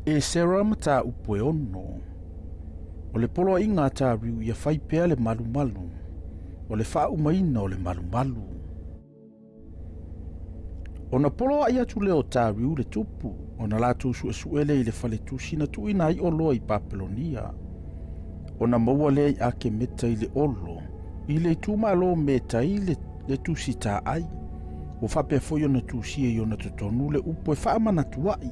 Esera mataupu e 6. O le poloaiga a Tariu ia fai pea le malumalu, o le faaumaina o le malumalu. Ona poloai atu lea o Tariu le tupu, ona latou suesue lea i le faletusi na tuuina ai oloa i Papelonia. Ona maua lea i Akemeta i le olo, i le itumalo Metai le tusi taai. Ua faapea foi ona tusia i ona totonu le upu e faamanatu ai.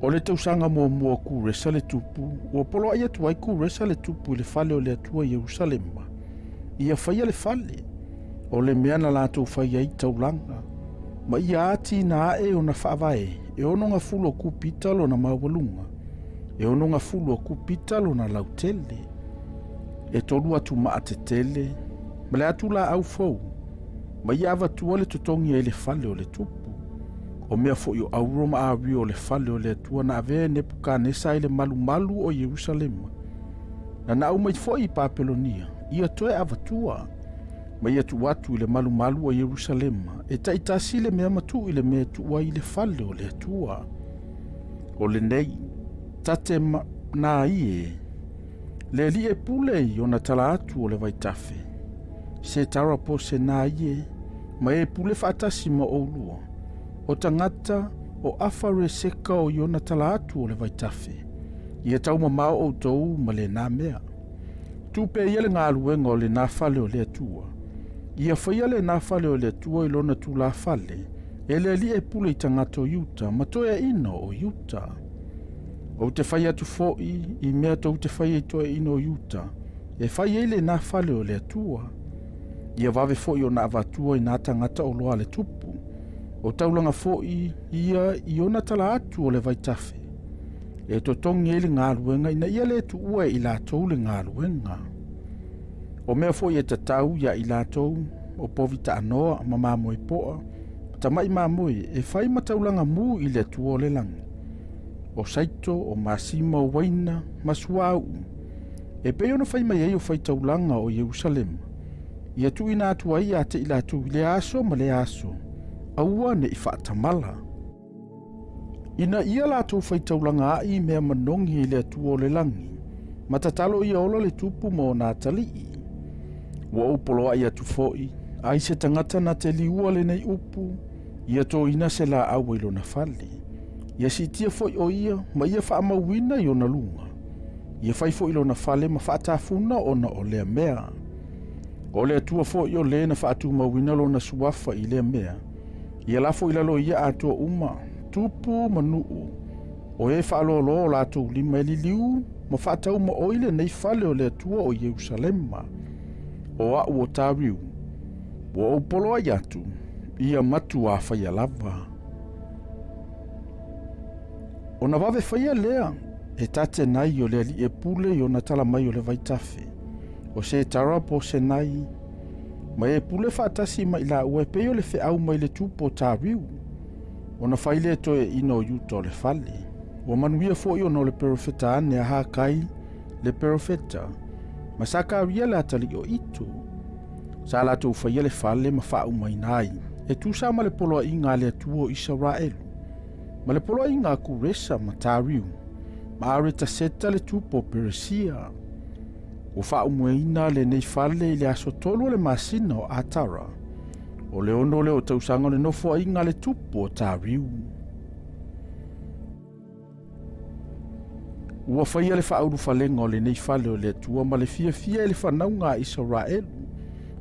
O le tausaga muamua o Kuresa le tupu, ua poloai atu ai Kuresa le tupu i le fale o le Atua i Ierusalema, ia faia le fale, o le mea na latou fai ai taulaga, ma ia atina ae ona faavae, e 60 o kupita lona maualuga, e 60 o kupita lona lautele, e 3 atu maa tetele, ma le atu laau fou, ma ia avatua le totogi ai le fale o le tupu. O mea foi o auro ma ario o le fale o le Atua na avea e Nepukanesa ai le malumalu o Ierusalema, na nau mai foi i Papelonia, ia toe avatua, ma ia tuu atu i le malumalu o Ierusalema, e taitasi le mea ma tuu i le mea e tuu ai i le fale o le Atua. O lenei, tate nā ie, le alii e pule i ona tala atu o le vaitafe, se tara po se nā ie, ma e pule faatasi ma oulua, o tagata o Afareseka o i ona tala atu o le vaitafe, ia taumamao outou ma lenā mea. Tupe ia le galuega o lenā fale o le Atua. Ia faia lenā fale o le Atua i lona tulafale, e le alii e pule i tagata o Iuta ma toeaiina o Iuta. Ou te fai atu foi i mea tou te faia i toeaiina o Iuta, e fai ai lenā fale o le Atua. Ia vave foi ona avatua i nā tagata o loa le tupu, o taulaga foi ia i ona tala atu o le vaitafe, e totogi ai le galuega ina ia le tuua e i latou le galuega. O mea foi e tatau ia i latou, o povi taanoa ma mamoe poa, ma tamai mamoe e fai ma taulaga mu i le Atua o le lagi, o saito, o masima, o waina, ma suauu, e pei ona fai mai ai o faitaulaga o Ierusalema, ia tuuina atu ai ia te i latou i lea aso ma lea aso, aua ne i faatamala. Ina ia latou faitaulaga ai i mea manogi i le Atua o le lagi, ma tatalo ia ola le tupu ma ona atalii. Ua ou poloai atu foi, ai se tagata na te liua lenei upu, ia toina se laau ai lona fale. Ia siitia foi o ia, ma ia faamauina i ona luga. Ia fai foi lona fale ma faatafuna ona o lea mea. O le Atua foi o le na faatumauina lona suafa i lea mea. Ia lafo i lalo ia atoa uma, tupu ma nuu, o e faalōlō o latou lima e liliu ma faatauma oi lenei fale o le Atua o Ierusalema. O a'u o Tariu, ua ou poloai atu, ia matuā faia lava. Ona vave faia lea e Tatenai o le alii e pule i ona tala mai o le vaitafe, o Setara po Senai, ma e pule faatasi ma i laua e pei o le feau mai le tupu o Tariu, ona fai lea toeaiina o Iuta o le fale. Ua manuia foi ona o le perofeta ane a Hakai le perofeta, ma Sakaria le atalii o Ito. Sa latou faia le fale ma faaumaina ai, e tusa ma le poloaiga a le Atua o Isaraelu, ma le poloaiga a Kuresa ma Tariu, ma Aretaseta le tupu o Peresia. Ua faaumuaina lenei fale i le aso 3 o le masina o Atara, o le 6 lea o tausaga o le nofoaiga a le tupu o Tariu. Ua faia le faaulufalega o lenei fale o le Atua ma le fiafia e le fanauga a Isaraelu,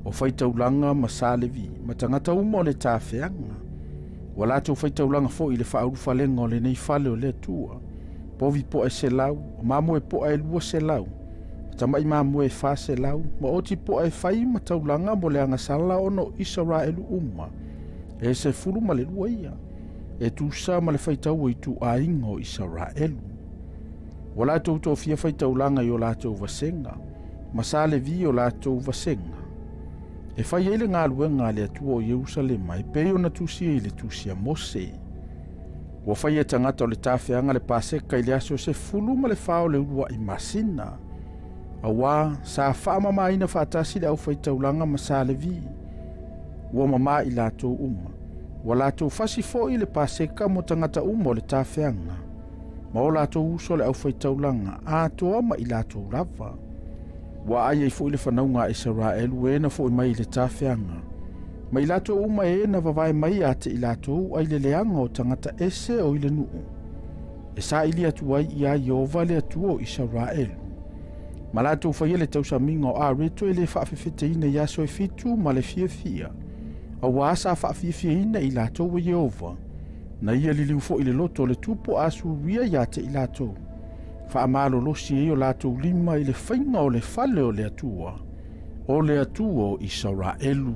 o faitaulaga ma Sa Levi, ma tagata uma o le tafeaga. Ua latou faitaulaga foi i le faaulufalega o lenei fale o le Atua, povi poa e 100, o mamoe poa e 200, ma tamai mamoe e 400, ma oti poa e fai ma taulaga mo le agasala ona o Isaraelu uma, e 12 ia, e tusa ma le faitau o ituaiga o Isaraelu. Ua latou tofia faitaulaga i o latou vasega, ma Sa Levi i o latou vasega, e fai ai le galuega a le Atua o Ierusalema e pei ona tusia i le tusi a Mose. Ua faia e tagata o le tafeaga le Paseka i le aso 14 o le uluai masina, auā sa faamamaina faatasi le aufaitaulaga ma Sa Levi. Ua mamā i latou uma. Ua latou fasi foi le Paseka mo tagata uma o le tafeaga. ma o latou uso le aufaitaulaga, atoa ma i latou lava. Ua aai ai foi le fanauga a Isaraelu e na foi mai i le tafeaga, ma i latou uma e na vavae mai ia te i latou ai le leaga o tagata ese o i le nuu, e saili atu ai ia Ieova le Atua o Isaraelu. Ma latou faia le tausamiga o Areto e le faafefeteina i aso e fitu ma le fiafia, auā sa faafiafiaina i latou e Ieova, na ia liliu foi le loto o le tupu o Asuria ia te i latou, faamalolosi ai o latou lima i le faiga o le fale o le Atua, o le Atua o Isaraelu.